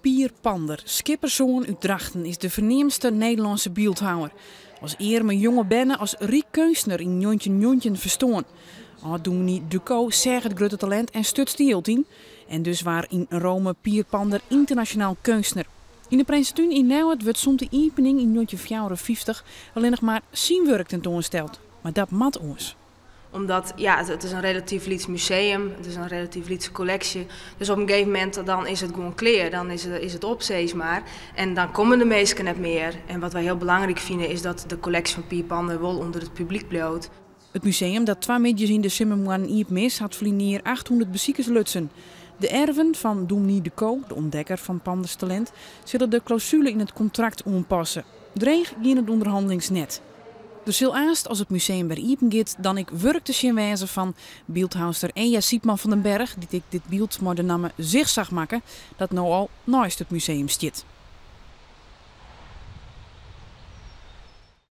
Pier Pander, skipperssoan út Drachten, is de ferneamdste Nederlânske byldhouwer. As earme jonge berne, as ryk keunstner yn 1919 ferstoarn. Âld-dûmny Ducot seach it grutte talint en stuts der jild yn. En dus waard yn Rome Pier Pander ynternasjonaal keunstner. Yn de Prinsetún yn Ljouwert wurdt sûnt de iepening yn 1954 allinnich mar syn wurk tentoansteld. Mar dat moat oars. Omdat ja, it is in relatyf lyts museum, it is in relatyf lytse kolleksje. Dus op in gegeven momint dan is it gewoan klear, dan is it op sis mar. En dan komme de minsken net mear. En wat wy hiel belangryk fine is dat de kolleksje fan Pier Pander wol ûnder it publyk bliuwt. It museum, dat twa middeis yn de simmermoannen iepen is, hat ferline jier 800 besikers lutsen. De erven fan dûmny Ducot, de ûntdekker fan Panders talint, sille de klausule yn it kontrakt oanpasse. Dreech giene de ûnderhannelings net. Der sil aanst, as it museum wer iepen giet, dan ek wurk te sjen wêze fan byldhouster Enya Siepman van den Berg, dy't ek dit byld mei de namme Zigzag makke, dat no al neist it museum stiet.